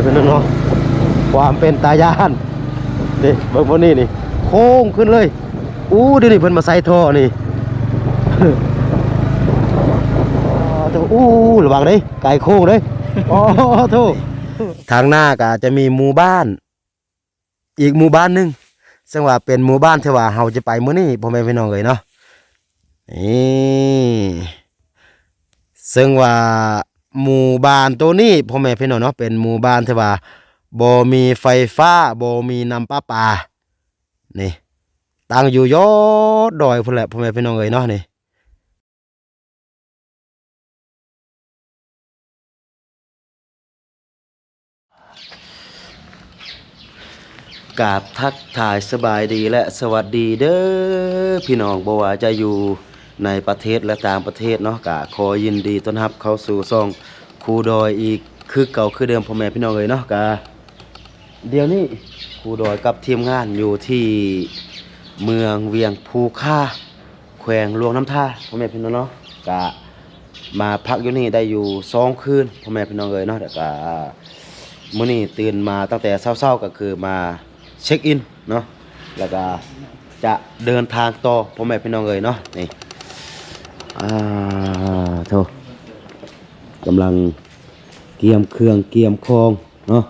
ເພິ່ນເນາະ ຄວາມເປັນຕາຢ້ານ ນີ້ ເບິ່ງບ່ອນນີ້ນີ້ ໂຄ້ງຂຶ້ນເລີຍ. ອູ້ ດຽວນີ້ເພິ່ນມາໃສ່ທໍ່ນີ້ ໂອ້ໂຫ ລະວັງເດ້ ໄກໂຄ້ງເດ້ ໂອ້ໂຫ. ທາງໜ້າກໍຈະມີໝູ່ບ້ານ ອີກໝູ່ບ້ານໜຶ່ງ ເຊິ່ງວ່າເປັນໝູ່ບ້ານທີ່ວ່າເຮົາຈະໄປມື້ນີ້ ພໍ່ແມ່ພີ່ນ້ອງເອີຍເນາະ. ນີ້ ເຊິ່ງວ່າໝູ່ບ້ານໂຕນີ້ ພໍ່ແມ່ພີ່ນ້ອງເນາະ ເປັນໝູ່ບ້ານທີ່ວ່າບໍ່ມີໄຟຟ້າ ບໍ່ມີນ້ຳປະປາ ນີ້ ຕັ້ງຢູ່ຍອດດອຍພຸ້ນແຫຼະ ພໍ່ແມ່ພີ່ນ້ອງເອີຍເນາະ ນີ້. ກາບທັກທາຍສະບາຍດີ ແລະ ສະຫວັດດີເດີພີ່ນ້ອງ ບໍ່ວ່າຈະຢູ່ໃນປະເທດ ແລະ ຕ່າງປະເທດເນາະ ກະຂໍຍິນດີຕ້ອນຮັບເຂົ້າສູ່ຊ່ອງຄູດອຍອີກຄືເກົ່າຄືເດີມ ພໍ່ແມ່ພີ່ນ້ອງເອີຍເນາະ. ກະ ດຽວນີ້ຄູດອຍກັບທີມງານຢູ່ທີ່ເມືອງວຽງພູຄາ ແຂວງຫຼວງນ້ຳທາ ພໍ່ແມ່ພີ່ນ້ອງເນາະ ກະມາພັກຢູ່ນີ້ໄດ້ຢູ່ສອງຄືນ ພໍ່ແມ່ພີ່ນ້ອງເອີຍເນາະ. ແລ້ວກະມື້ນີ້ຕື່ນມາຕັ້ງແຕ່ເຊົ້າໆ ກໍຄືມາເຊັກອິນເນາະ ແລ້ວກະຈະເດີນທາງຕໍ່ ພໍ່ແມ່ພີ່ນ້ອງເອີຍເນາະ. ນີ້ ອ່າ ໂທ້ ກຳລັງກຽມເຄື່ອງກຽມຂອງ ເນາະ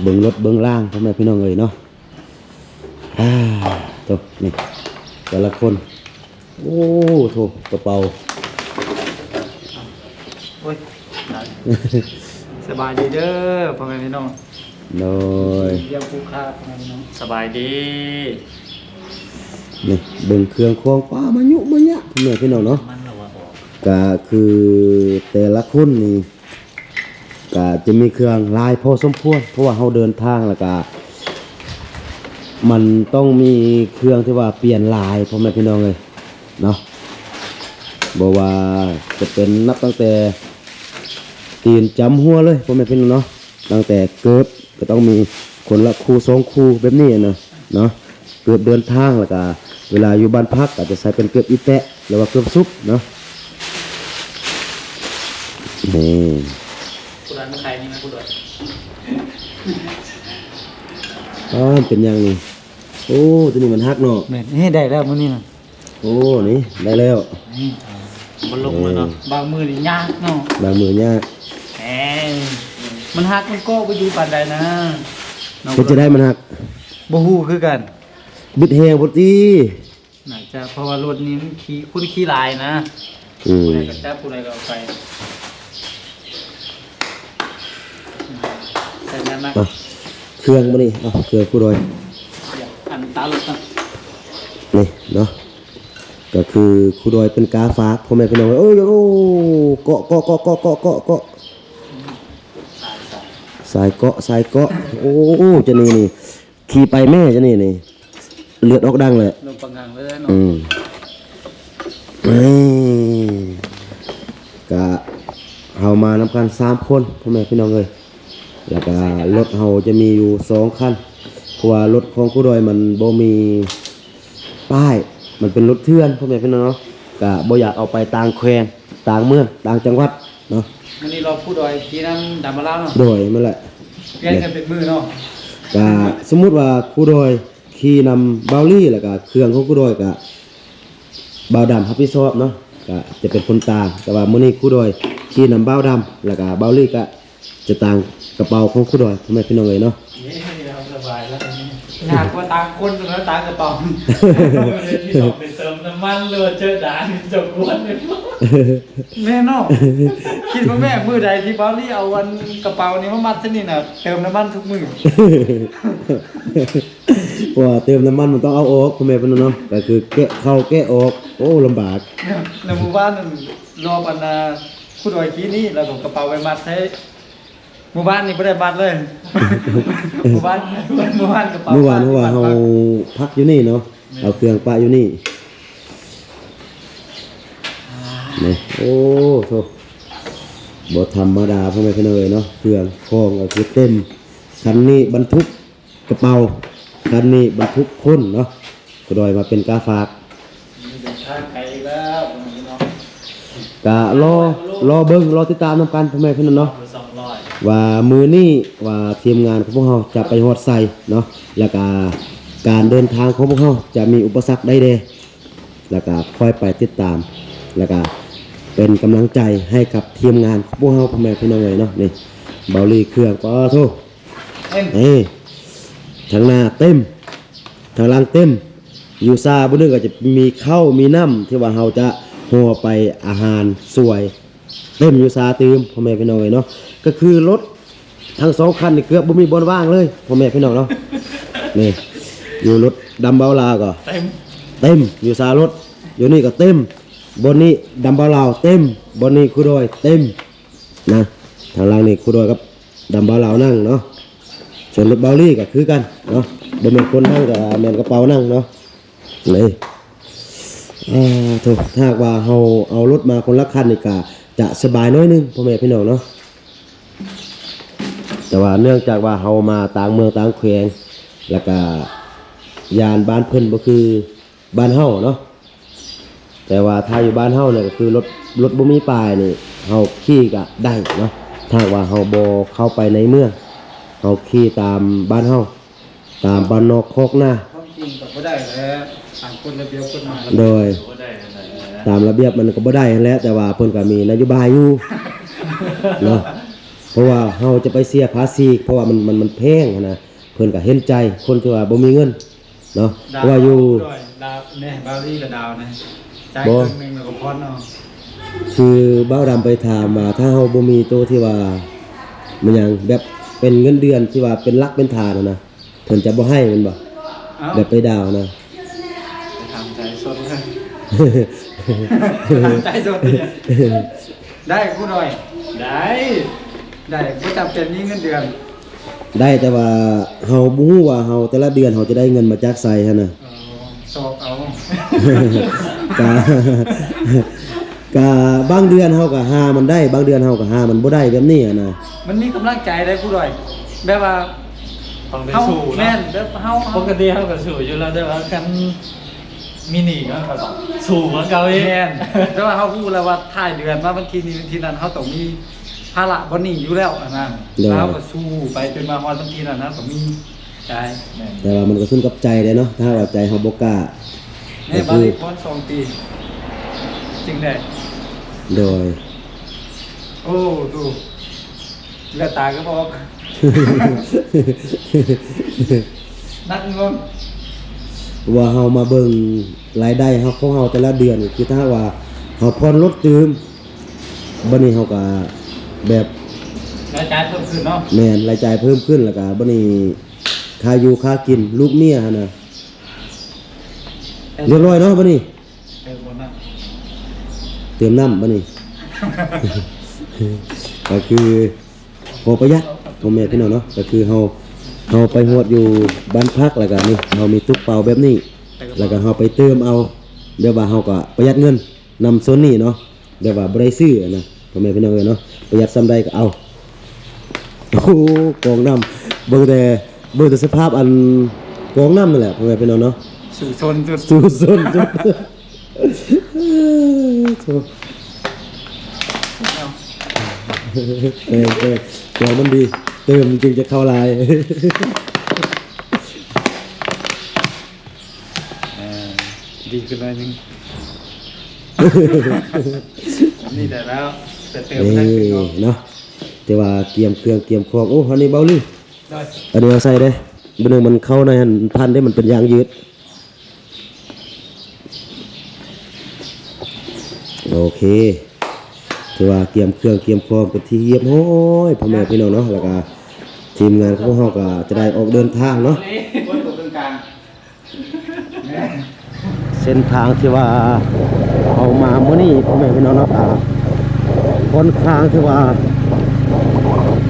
ເບິ່ງລົດເບິ່ງລາງ ພໍ່ແມ່ພີ່ນ້ອງເອີຍເນາະ. ອ່າ ໂທ້ ນີ້ ແຕ່ລະຄົນ ໂອ້ ໂທ້ ກະເປົາ ໂອ້ຍ ສະບາຍດີເດີພໍ່ແມ່ພີ່ນ້ອງ ໂດຍ ວຽງພູຄາ ພໍ່ແມ່ພີ່ນ້ອງ ສະບາຍດີ. ນີ້ ເບິ່ງເຄື່ອງຂອງ ປ້າ ມາຍຸມາຍະ ພໍ່ແມ່ພີ່ນ້ອງເນາະ ມັນລະວ່າອອກ ກະຄືແຕ່ລະຄົນນີ້ ກະຈະມີເຄື່ອງຫຼາຍພໍສົມຄວນ ເພາະວ່າເຮົາເດີນທາງ ແລ້ວກະມັນຕ້ອງມີເຄື່ອງທີ່ວ່າປ່ຽນຫຼາຍ ພໍ່ແມ່ພີ່ນ້ອງເອີຍເນາະ. ບໍ່ວ່າຈະເປັນນັບຕັ້ງແຕ່ຕີນຈຳຫົວເລີຍ ພໍ່ແມ່ພີ່ນ້ອງເນາະ ຕັ້ງແຕ່ເກີບກໍຕ້ອງມີຄົນລະຄູ່ສອງຄູ່ແບບນີ້ນະເນາະ. ເກີບເດີນທາງ ແລ້ວກະເວລາຢູ່ບ້ານພັກກໍຈະໃສ່ເປັນເກີບອີແຕະ ຫຼືວ່າເກີບສຸບເນາະ. ນີ້ ຜູ້ໃດມາຂາຍນີ້ນະ ຜູ້ໃດ ອ້າວ ເປັນຫຍັງນີ້? ໂອ້ ຕົວນີ້ມັນຫັກເນາະ. ແມ່ນ ເອີ ໄດ້ແລ້ວມື້ນີ້ນະ. ໂອ້ ນີ້ໄດ້ແລ້ວ ນີ້ ມັນລົງແລ້ວເນາະ. ບາງມື້ນີ້ຍາກເນາະ ບາງມື້ຍາກ ແໝ ມັນຫັກ ມັນເກາະບໍ່ຢູ່ປານໃດນະ. ເຮັດຈັ່ງໃດມັນຫັກ? ບໍ່ຮູ້ຄືກັນ ບິດແຮງພຸ້ນຕິ. ໜ້າຈະ ເພາະວ່າລົດນີ້ມັນຂີ່ ຄົນຂີ່ຫຼາຍນະ. ອືມ ຜູ້ໃດກໍຈັບ ຜູ້ໃດກໍເອົາໄປ ໃສ່ໜັກໆ. ອ່ະ ເຄື່ອງມື້ນີ້ ເອົາເຄື່ອງຄູດອຍ ອັນຕາລົດນະ ນີ້ເນາະ. ກໍຄືຄູດອຍເປັນກາຝາກ ພໍ່ແມ່ພີ່ນ້ອງເອີຍ. ໂອ້ ເກາະ ເກາະ ເກາະ ສາຍ ສາຍ ສາຍເກາະ ສາຍເກາະ. ໂອ້ ເຈົ້ານີ້ນີ້ ຂີ່ໄປແມ່ເຈົ້ານີ້ນີ້ ເລືອດອອກດັງເລີຍ ລົງປະງັງເລີຍເນາະ. ອືມ ນີ້ ກະເຮົາມານຳກັນສາມຄົນ ພໍ່ແມ່ພີ່ນ້ອງເອີຍ. ແລ້ວກະລົດເຮົາຈະມີຢູ່ສອງຄັນ ເພາະວ່າລົດຂອງຄູດອຍມັນບໍ່ມີປ້າຍ ມັນເປັນລົດເຖື່ອນ ພໍ່ແມ່ພີ່ນ້ອງເນາະ. ກະບໍ່ຢາກເອົາໄປຕ່າງແຂວງ ຕ່າງເມືອງ ຕ່າງຈັງຫວັດເນາະ. ມື້ນີ້ລອບຄູດອຍຂີ່ນຳດຳມາລາວເນາະ. ໂດຍ ແມ່ນແຫຼະ ປ່ຽນກັນເປັນມື້ເນາະ. ກະສົມມຸດວ່າຄູດອຍຂີ່ນຳບ່າວລີ ແລ້ວກະເຄື່ອງຂອງຄູດອຍກະບ່າວດຳຮັບຜິດຊອບເນາະ ກະຈະເປັນຄົນຕ່າງ. ແຕ່ວ່າມື້ນີ້ຄູດອຍຂີ່ນຳບ່າວດຳ ແລ້ວກະບ່າວລີກະຈະຕ່າງກະເປົາຂອງຄູດອຍ ພໍ່ແມ່ພີ່ນ້ອງເອີຍເນາະ. ເອີ ສະບາຍແລ້ວ ຍາກກວ່າຕ່າງຄົນເນາະ ຕ່າງກະເປົາ. ເອີ ທີ່ຕ້ອງໄປເຕີມນ້ຳມັນ ຫຼືວ່າເຈີດ່ານ ເຈົ້າກວນ ແມ່ນເນາະ. ຄິດວ່າແມ່ ມື້ໃດທີ່ບ່າວລີເອົາອັນກະເປົານີ້ມາມັດໃສ່ນີ້ນະ ເຕີມນ້ຳມັນທຸກມື້. ເພາະວ່າເຕີມນ້ຳມັນມັນຕ້ອງເອົາອອກ ພໍ່ແມ່ພີ່ນ້ອງເນາະ ກໍຄືແກະເຂົ້າແກະອອກ ໂອ້ ລຳບາກ. ແລ້ວມື້ວານນັ້ນລອບອັນນ່າ ຄູດອຍຂີ່ນີ້ ແລ້ວກໍກະເປົາໄປມັດໃສ່. ມື້ວານນີ້ບໍ່ໄດ້ມັດເລີຍ ມື້ວານ ມື້ວານກະເປົາ ມື້ວານເພາະວ່າເຮົາພັກຢູ່ນີ້ເນາະ. ແມ່ນ ເອົາເຄື່ອງປະຢູ່ນີ້. ນີ້ ໂອ້ໂທ້ ບໍ່ທຳມະດາ ພໍ່ແມ່ພີ່ນ້ອງເອີຍເນາະ. ເຄື່ອງຂອງກໍຄືເຕັມ ຄັນນີ້ບັນທຸກກະເປົາ ຄັນນີ້ບັນທຸກຄົນເນາະ. ຄູດອຍມາເປັນກາຝາກ ເດີນທາງໄກອີກແລ້ວ ກະລໍ ລໍເບິ່ງ ລໍຕິດຕາມນຳກັນ ພໍ່ແມ່ພີ່ນ້ອງເນາະ. ສອງຮ້ອຍ ວ່າມື້ນີ້ວ່າທີມງານຂອງພວກເຮົາຈະໄປຮອດໃສເນາະ ແລ້ວກະການເດີນທາງຂອງພວກເຮົາຈະມີອຸປະສັກໃດແດ່ ແລ້ວກະຄອຍໄປຕິດຕາມ ແລ້ວກະເປັນກຳລັງໃຈໃຫ້ກັບທີມງານຂອງພວກເຮົາ ພໍ່ແມ່ພີ່ນ້ອງເອີຍເນາະ. ນີ້ ເບົາລີເຄື່ອງ ປາໂທ ເອີ ທາງໜ້າເຕັມ ທາງຫຼັງເຕັມ. ຢູ່ຊາບໍ່ໜຶ່ງກໍຈະມີເຂົ້າມີນ້ຳ ທີ່ວ່າເຮົາຈະຫໍ່ໄປອາຫານສວຍ ເຕັມຢູ່ຊາຕື່ມ ພໍ່ແມ່ພີ່ນ້ອງເອີຍເນາະ. ກໍຄືລົດທັງສອງຄັນນີ້ເກືອບບໍ່ມີບ່ອນວ່າງເລີຍ ພໍ່ແມ່ພີ່ນ້ອງເນາະ. ນີ້ ຢູ່ລົດດຳເບົາລາວກໍເຕັມ ເຕັມ ຢູ່ຊາລົດ ຢູ່ນີ້ກໍເຕັມ ບ່ອນນີ້ດຳເບົາລາວເຕັມ ບ່ອນນີ້ຄູດອຍເຕັມນະ. ທາງຫຼັງນີ້ຄູດອຍກັບ ດຳເບົາລາວນັ່ງເນາະ ສ່ວນລົດເບົາລີກໍຄືກັນເນາະ ບໍ່ແມ່ນຄົນນັ່ງກໍແມ່ນກະເປົານັ່ງເນາະ. ນີ້ ອາ ໂທ ຖ້າຫາກວ່າເຮົາເອົາລົດມາຄົນລະຄັນນີ້ກໍຈະສະບາຍໜ້ອຍໜຶ່ງ ພໍ່ແມ່ພີ່ນ້ອງເນາະ. ແຕ່ວ່າເນື່ອງຈາກວ່າເຮົາມາຕ່າງເມືອງຕ່າງແຂວງ ແລ້ວກະຢ້ານບ້ານເພິ່ນບໍ່ຄື ບ້ານເຮົາເນາະ. ແຕ່ວ່າຖ້າຢູ່ບ້ານເຮົານີ້ກໍຄືລົດ ລົດບໍ່ມີປ້າຍນີ້ ເຮົາຂີ່ກໍໄດ້ເນາະ. ຖ້າຫາກວ່າເຮົາບໍ່ເຂົ້າໄປໃນເມືອງ ເຮົາຂີ່ຕາມບ້ານເຮົາ ຕາມບ້ານນອກຄອກນາ ຄວາມຈິງກໍບໍ່ໄດ້ແຫຼະ ຕາມກົດລະບຽບກົດໝາຍ ໂດຍ ບໍ່ໄດ້ຫັ້ນແຫຼະ ຕາມລະບຽບມັນກໍບໍ່ໄດ້ຫັ້ນແຫຼະ ແຕ່ວ່າເພິ່ນກໍມີນະໂຍບາຍຢູ່ເນາະ. ເພາະວ່າເຮົາຈະໄປເສຍພາສີ ເພາະວ່າມັນ ມັນ ມັນແພງຫັ້ນນະ ເພິ່ນກໍເຫັນໃຈຄົນທີ່ວ່າບໍ່ມີເງິນ ເນາະ ດາວ ວ່າຢູ່ ດອຍ ດາວແນ່ ບາວລີກໍດາວແນ່ ຈ່າຍ ບໍ່ ເຄິ່ງໜຶ່ງແລ້ວກໍຜ່ອນເອົາ. ຄືບ່າວດຳໄປຖາມວ່າ ຖ້າເຮົາບໍ່ມີໂຕທີ່ວ່າ ແມ່ນຫຍັງ ແບບເປັນເງິນເດືອນທີ່ວ່າເປັນຫຼັກເປັນຖານຫັ້ນນະ ເພິ່ນຈະບໍ່ໃຫ້ແມ່ນບໍ່? ເອົ້າ ແບບໄປດາວນະ ໄປຖາມຈ່າຍສົດເລີຍ ຖາມຈ່າຍສົດເລີຍ. ໄດ້ ຄູດອຍ ໄດ້ ໄດ້ ບໍ່ຈຳເປັນມີເງິນເດືອນ ໄດ້ ແຕ່ວ່າເຮົາບໍ່ຮູ້ວ່າເຮົາແຕ່ລະເດືອນເຮົາຈະໄດ້ເງິນມາຈາກໃສຫັ້ນນະ. ເອີ ຊອກເອົາ ກະ ກະບາງເດືອນເຮົາກະຫາມັນໄດ້ ບາງເດືອນເຮົາກະຫາມັນບໍ່ໄດ້ ແບບນີ້ຫັ້ນນະ. ມັນມີກຳລັງໃຈໄດ໋ ຄູດອຍ ແບບວ່າ ຕ້ອງໄດ້ ເຮົາ ສູ້ນະ ແມ່ນ ແບບເຮົາ ປົກກະຕິເຮົາກໍສູ້ຢູ່ແລ້ວ ແຕ່ວ່າຄັນມີໜີ້ເຮົາກໍສູ້ເຂົາເກົ່າອີກ. ແມ່ນ ແຕ່ວ່າເຮົາຮູ້ແລ້ວວ່າທ້າຍເດືອນມາວັນທີນີ້ ວັນທີນັ້ນ ເຮົາຕ້ອງມີ ພາລະບ່ອນນີ້ຢູ່ແລ້ວຫັ້ນນະ ໂດຍ ເຮົາກໍສູ້ໄປຈົນມາຮອດວັນທີນັ້ນ ເຮົາກໍມີໃຈ. ແມ່ນ ແຕ່ວ່າມັນກໍຂຶ້ນກັບໃຈເດ້ເນາະ ຖ້າວ່າໃຈເຮົາບໍ່ກ້າ ແມ່ນ ກໍຄື ບາລີພອນສອງປີຈຶ່ງໄດ້ ໂດຍ ໂອ້ ດູ ເລືອດຕາກໍບໍ່ອອກ ນັກງງ ວ່າເຮົາມາເບິ່ງລາຍໄດ້ເຮົາ ຂອງເຮົາແຕ່ລະເດືອນ ຄືຖ້າຫາກວ່າເຮົາຜ່ອນລົດຕື່ມ ບັດນີ້ເຮົາກໍແບບ ລາຍຈ່າຍເພີ່ມຂຶ້ນເນາະ. ແມ່ນ ລາຍຈ່າຍເພີ່ມຂຶ້ນ ແລ້ວກໍບັດນີ້ຄ່າຢູ່ຄ່າກິນ ລູກເມຍຫັ້ນນະ ຮຽບຮ້ອຍເນາະບັດນີ້. ເຕີມບໍ່ນະ ເຕີມນ້ຳບັດນີ້ ກໍຄືພໍປະຢັດ ພໍ່ແມ່ພີ່ນ້ອງເນາະ. ກໍຄືເຮົາ ເຮົາໄປຮອດຢູ່ບ້ານພັກ ແລ້ວກໍນີ້ ເຮົາມີຕຸກເປົາແບບນີ້ ແລ້ວກໍເຮົາໄປເຕີມເອົາ ແບບວ່າເຮົາກໍປະຢັດເງິນນຳສ່ວນນີ້ເນາະ ແບບວ່າບໍ່ໄດ້ຊື້ຫັ້ນນະ ພໍ່ແມ່ພີ່ນ້ອງເອີຍເນາະ. ປະຢັດສ່ຳໃດກໍເອົາ. ໂອ້ ກອງນ້ຳ ເບິ່ງແຕ່ ເບິ່ງແຕ່ສະພາບອັນກອງນ້ຳນັ້ນແຫຼະ ພໍ່ແມ່ພີ່ນ້ອງເນາະ ສູ້ຊົນສຸດ ສູ້ຊົນສຸດ. ແມ່ນໆ ກອງມັນດີ ເຕີມຈຶ່ງຈະເຂົ້າຫຼາຍ. ເອີ ດີຂຶ້ນໜ້ອຍໜຶ່ງ ນີ້ແຫຼະແລ້ວ ຈະເຕີມໄດ້ຂຶ້ນເນາະ ເນາະ. ແຕ່ວ່າກຽມເຄື່ອງກຽມຂອງ ໂອ້ ອັນນີ້ເບົາລີ ໂດຍ ອັນນີ້ເອົາໃສ່ເດ້ ບາດໜຶ່ງມັນເຂົ້າໃນຫັ້ນພັນເດ້ ມັນເປັນຢາງຢືດ. ໂອເຄ ຖືວ່າກຽມເຄື່ອງກຽມຂອງເປັນທີ່ຮຽບຮ້ອຍ ພໍ່ແມ່ພີ່ນ້ອງເນາະ ແລ້ວກະທີມງານຂອງພວກເຮົາກະຈະໄດ້ອອກເດີນທາງເນາະ. ເສັ້ນທາງທີ່ວ່າເຮົາມາມື້ນີ້ ພໍ່ແມ່ພີ່ນ້ອງເນາະ ກະຄ່ອນຂ້າງທີ່ວ່າ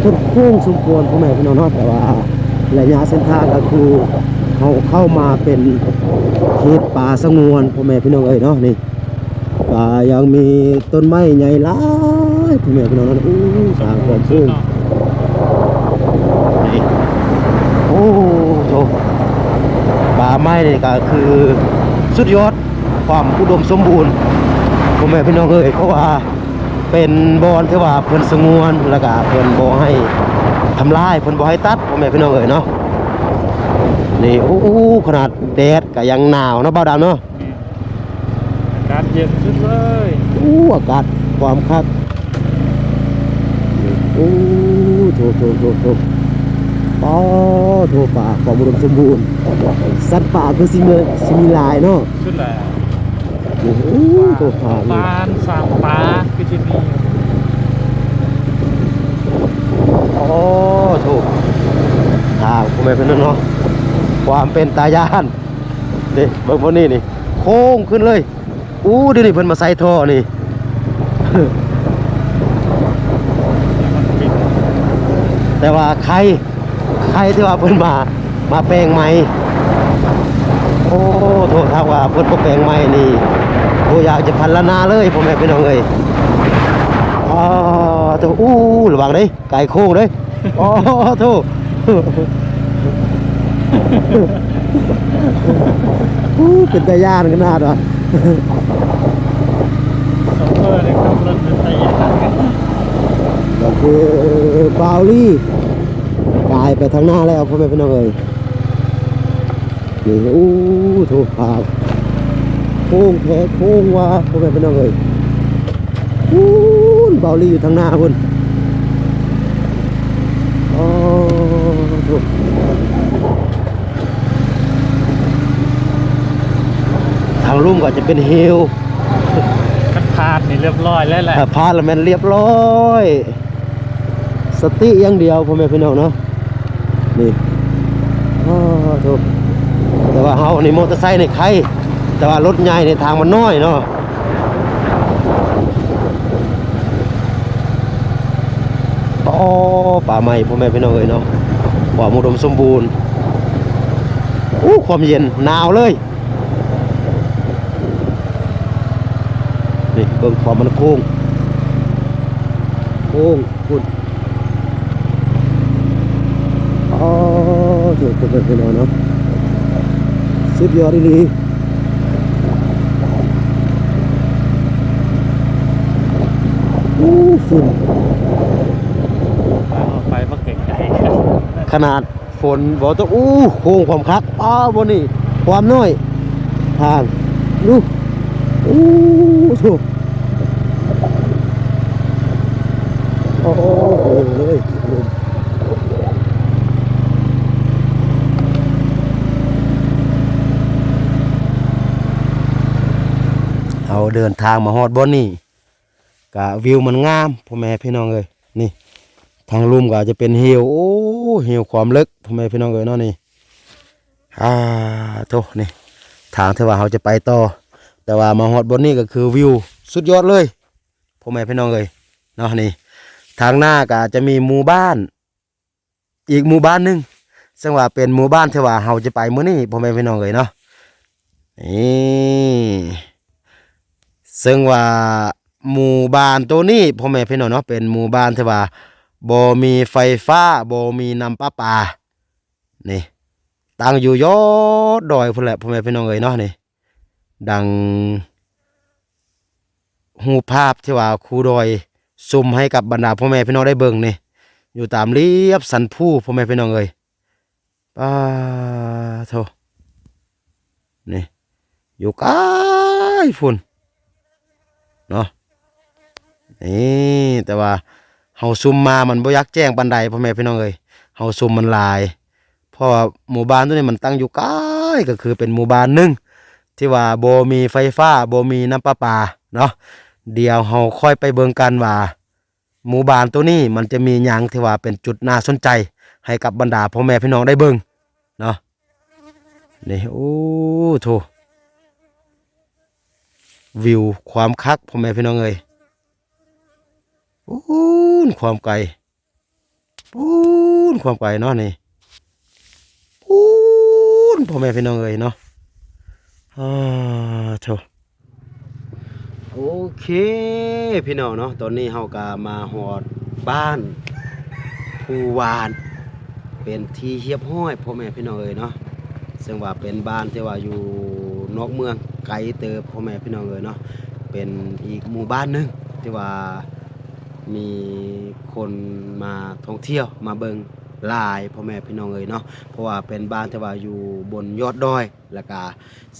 ຄົດໂຄ້ງສົມຄວນ ພໍ່ແມ່ພີ່ນ້ອງເນາະ ແຕ່ວ່າໄລຍະເສັ້ນທາງກໍຄືເຮົາເຂົ້າມາເປັນເຂດປ່າສະຫງວນ ພໍ່ແມ່ພີ່ນ້ອງເອີຍເນາະ. ນີ້ ກໍຍັງມີຕົ້ນໄມ້ໃຫຍ່ຫຼາຍ ພໍ່ແມ່ພີ່ນ້ອງເນາະ. ໂອ້ ສ້າງຄວາມສູງ ນີ້ ໂອ້ໂຫ ປ່າໄມ້ນີ້ກໍຄືສຸດຍອດ ຄວາມອຸດົມສົມບູນ ພໍ່ແມ່ພີ່ນ້ອງເອີຍ ເພາະວ່າ ເປັນບ່ອນທີ່ວ່າເພິ່ນສະຫງວນ ແລ້ວກະເພິ່ນບໍ່ໃຫ້ທຳລາຍ ເພິ່ນບໍ່ໃຫ້ຕັດ ພໍ່ແມ່ພີ່ນ້ອງເອີຍເນາະ. ນີ້ ໂອ້ ຂະໜາດແດດກະຍັງໜາວເນາະ ບ່າວດຳເນາະ. ແມ່ນ ອາກາດເຢັນສຸດເລີຍ. ໂອ້ ອາກາດຄວາມຄັກ. ໂອ້ ໂຖ ໂຖ ໂຖ ໂຖ ປາໂຖ ປ່າຄວາມອຸດົມສົມບູນ ສັດປ່າຄືຊິມີ ຊິມີຫຼາຍເນາະ. ສຸດແລ້ວ ໂອ້ໂຫ ໂຕຂາວ ບ້ານສ້າງປ່າຄືຊິມີ. ໂອ້ໂຫ ທາງ ພໍ່ແມ່ພີ່ນ້ອງເນາະ ຄວາມເປັນຕາຢ້ານ. ນີ້ ເບິ່ງບ່ອນນີ້ນີ້ ໂຄ້ງຂຶ້ນເລີຍ. ໂອ້ ດຽວນີ້ເພິ່ນມາໃສ່ທໍ່ນີ້ ແຕ່ວ່າໄຄ ໄຄທີ່ວ່າເພິ່ນມາ ມາແປງໃໝ່. ໂອ້ ໂທ ຖ້າວ່າເພິ່ນບໍ່ແປງໃໝ່ນີ້ ບໍ່ຢາກຈະພັນລະນາເລີຍ ພໍ່ແມ່ພີ່ນ້ອງເອີຍ. ອ້າໂທ ໂອ້ ລະວັງເດ້ ກາຍໂຄ້ງເດ້. ໂອ້ໂທ ໂອ້ ເປັນຕາຢ້ານຂະໜາດວ່າ ໂຊເຟີນີ້ຂັບລົດເປັນຕາຢ້ານ. ກໍຄືບ່າວລີກາຍໄປທາງໜ້າແລ້ວ ພໍ່ແມ່ພີ່ນ້ອງເອີຍ. ນີ້ ໂອ້ໂທ ພາໂຄ້ງແທ້ໂຄ້ງວ່າ ພໍ່ແມ່ພີ່ນ້ອງເອີຍ. ພຸ້ນ ເບົາລີຢູ່ທາງໜ້າພຸ້ນ. ອໍ ໂທ້ ທາງລຸ່ມກໍຈະເປັນເຫວ. ຄັນພາດນີ້ລຽບລ້ອຍແລ້ວແຫຼະ. ຖ້າພາດແລ້ວແມ່ນລຽບລ້ອຍ ສະຕິຢ່າງດຽວ ພໍ່ແມ່ພີ່ນ້ອງເນາະ. ນີ້ ອໍ ໂທ້ ແຕ່ວ່າເຮົານີ້ມໍເຕີໄຊນີ້ໄຄ ແຕ່ວ່າລົດໃຫຍ່ນີ້ທາງມັນນ້ອຍເນາະ. ອໍ ປ່າໄມ້ ພໍ່ແມ່ພີ່ນ້ອງເອີຍເນາະ ຄວາມອຸດົມສົມບູນ. ໂອ້ ຄວາມເຢັນ ໜາວເລີຍ. ນີ້ ເບິ່ງຄວາມມັນໂຄ້ງ ໂຄ້ງພຸ້ນ. ອໍ ໂທ້ ເປັນໄປເນາະ ເນາະ ສຸດຍອດອີ່ຫຼີ. ໂອ້ ຝຸ່ນ ໄປມາໄກໆ ຂະໜາດ ຝົນບໍ່ຕົກ ໂອ້ ໂຄ້ງຄວາມຄັກ ປ້າ ບ່ອນນີ້ຄວາມນ້ອຍ ທາງ ດູ ໂອ້ ໂທ້ ໂອ້ ໂອ້ ໂອ້ ເລີຍ ເຮົາເດີນທາງມາຮອດບ່ອນນີ້ ກະວິວມັນງາມ ພໍ່ແມ່ພີ່ນ້ອງເອີຍ. ນີ້ ທາງລຸ່ມກໍອາດຈະເປັນເຫວ ໂອ້ ເຫວຄວາມເລິກ ພໍ່ແມ່ພີ່ນ້ອງເອີຍເນາະ. ນີ້ ອາ ໂທ້ ນີ້ ທາງທີ່ວ່າເຮົາຈະໄປຕໍ່ ແຕ່ວ່າມາຮອດບ່ອນນີ້ກໍຄືວິວສຸດຍອດເລີຍ ພໍ່ແມ່ພີ່ນ້ອງເອີຍເນາະ. ນີ້ ທາງໜ້າກໍອາດຈະມີໝູ່ບ້ານ ອີກໝູ່ບ້ານໜຶ່ງ ເຊິ່ງວ່າເປັນໝູ່ບ້ານທີ່ວ່າເຮົາຈະໄປມື້ນີ້ ພໍ່ແມ່ພີ່ນ້ອງເອີຍເນາະ. ນີ້ ເຊິ່ງວ່າໝູ່ບ້ານໂຕນີ້ ພໍ່ແມ່ພີ່ນ້ອງເນາະ ເປັນໝູ່ບ້ານທີ່ວ່າບໍ່ມີໄຟຟ້າ ບໍ່ມີນ້ຳປະປາ. ນີ້ ຕັ້ງຢູ່ຍອດດອຍພຸ້ນແຫຼະ ພໍ່ແມ່ພີ່ນ້ອງເອີຍເນາະ. ນີ້ ດັ່ງຮູບພາບທີ່ວ່າຄູດອຍຊຸມໃຫ້ກັບບັນດາພໍ່ແມ່ພີ່ນ້ອງໄດ້ເບິ່ງນີ້ ຢູ່ຕາມລຽບສັນພູ ພໍ່ແມ່ພີ່ນ້ອງເອີຍ. ປາໂທ ນີ້ ຢູ່ໄກພຸ້ນເນາະ. ນີ້ ແຕ່ວ່າເຮົາຊູມມາມັນບໍ່ຢາກແຈ້ງປານໃດ ພໍ່ແມ່ພີ່ນ້ອງເອີຍ ເຮົາຊູມມັນຫຼາຍ ເພາະວ່າໝູ່ບ້ານໂຕນີ້ມັນຕັ້ງຢູ່ໄກ ກໍຄືເປັນໝູ່ບ້ານໜຶ່ງທີ່ວ່າບໍ່ມີໄຟຟ້າ ບໍ່ມີນ້ຳປະປາເນາະ. ດຽວເຮົາຄ່ອຍໄປເບິ່ງກັນວ່າ ໝູ່ບ້ານໂຕນີ້ມັນຈະມີຫຍັງທີ່ວ່າເປັນຈຸດໜ້າສົນໃຈໃຫ້ກັບບັນດາພໍ່ແມ່ພີ່ນ້ອງໄດ້ເບິ່ງເນາະ. ນີ້ ໂອ້ໂທ ວິວຄວາມຄັກ ພໍ່ແມ່ພີ່ນ້ອງເອີຍ. ປູ້ນຄວາມໄກ ປູ້ນຄວາມໄກເນາະ. ນີ້ ປູ້ນ ພໍ່ແມ່ພີ່ນ້ອງເອີຍເນາະ. ອາໂທ ໂອເຄ ພີ່ນ້ອງເນາະ ຕອນນີ້ເຮົາກະມາຮອດບ້ານພູວານເປັນທີ່ຮຽບຮ້ອຍ ພໍ່ແມ່ພີ່ນ້ອງເອີຍເນາະ. ເຊິ່ງວ່າເປັນບ້ານທີ່ວ່າຢູ່ນອກເມືອງໄກເຕີບ ພໍ່ແມ່ພີ່ນ້ອງເອີຍເນາະ. ເປັນອີກໝູ່ບ້ານໜຶ່ງທີ່ວ່າ ມີຄົນມາທ່ອງທ່ຽວມາເບິ່ງຫຼາຍ ພໍ່ແມ່ພີ່ນ້ອງເອີຍເນາະ ເພາະວ່າເປັນບ້ານທີ່ວ່າຢູ່ບົນຍອດດອຍ ແລ້ວກະ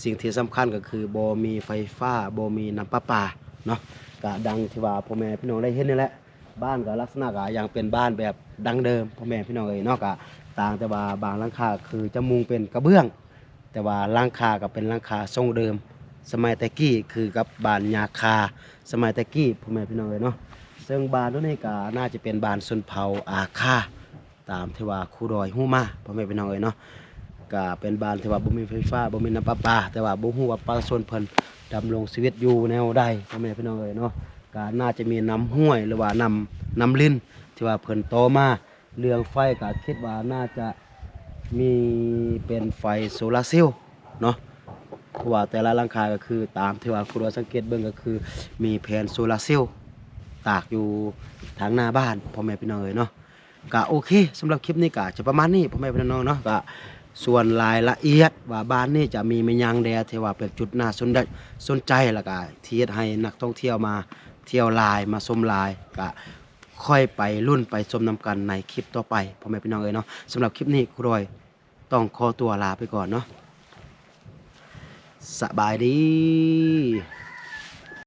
ສິ່ງທີ່ສຳຄັນກໍຄືບໍ່ມີໄຟຟ້າ ບໍ່ມີນ້ຳປະປາເນາະ ກະດັ່ງທີ່ວ່າພໍ່ແມ່ພີ່ນ້ອງໄດ້ເຫັນນີ້ແຫຼະ ບ້ານກໍລັກສະນະກໍຍັງເປັນບ້ານແບບດັ້ງເດີມ ພໍ່ແມ່ພີ່ນ້ອງເອີຍເນາະ ກະຕ່າງແຕ່ວ່າບາງຫຼັງຄາຄືຈະມຸງເປັນກະເບື້ອງ ແຕ່ວ່າຫຼັງຄາກໍເປັນຫຼັງຄາຊົງເດີມ ສະໄໝແຕ່ກີ້ຄືກັບບ້ານຍາຄາ ສະໄໝແຕ່ກີ້ ພໍ່ແມ່ພີ່ນ້ອງເອີຍເນາະ ເຊິ່ງບ້ານໂຕນີ້ກໍໜ້າຈະເປັນບ້ານຊົນເຜົ່າອາຄາ ຕາມທີ່ວ່າຄູດອຍຮູ້ມາ ພໍ່ແມ່ພີ່ນ້ອງເອີຍເນາະ ກໍເປັນບ້ານທີ່ວ່າບໍ່ມີໄຟຟ້າ ບໍ່ມີນ້ຳປະປາ ແຕ່ວ່າບໍ່ຮູ້ວ່າປະຊາຊົນເພິ່ນດຳລົງຊີວິດຢູ່ແນວໃດ ພໍ່ແມ່ພີ່ນ້ອງເອີຍເນາະ ກໍໜ້າຈະມີນ້ຳຫ້ວຍ ຫຼືວ່ານ້ຳ ນ້ຳລິນ ທີ່ວ່າເພິ່ນຕໍ່ມາ ເລື່ອງໄຟກໍຄິດວ່າໜ້າຈະມີເປັນໄຟໂຊລາເຊວເນາະ ເພາະວ່າແຕ່ລະຫຼັງຄາກໍຄືຕາມທີ່ວ່າຄູດອຍສັງເກດເບິ່ງກໍຄືມີແຜງໂຊລາເຊວຕາກຢູ່ທາງໜ້າບ້ານ ພໍ່ແມ່ພີ່ນ້ອງເອີຍເນາະ ກະໂອເຄ ສຳລັບຄລິບນີ້ກະຈະປະມານນີ້ ພໍ່ແມ່ພີ່ນ້ອງເນາະ ກະສ່ວນລາຍລະອຽດວ່າບ້ານນີ້ຈະມີແມ່ນຫຍັງແດ່ ທີ່ວ່າເປັນຈຸດໜ້າສົນໃຈ ສົນໃຈ ແລ້ວກະທີ່ເຮັດໃຫ້ນັກທ່ອງທ່ຽວມາທ່ຽວຫຼາຍ ມາຊົມຫຼາຍ ກະຄ່ອຍໄປລຸ້ນໄປຊົມນຳກັນໃນຄລິບຕໍ່ໄປ ພໍ່ແມ່ພີ່ນ້ອງເອີຍເນາະ ສຳລັບຄລິບນີ້ຄູດອຍຕ້ອງຂໍຕົວລາໄປກ່ອນເນາະ ສະບາຍດີ.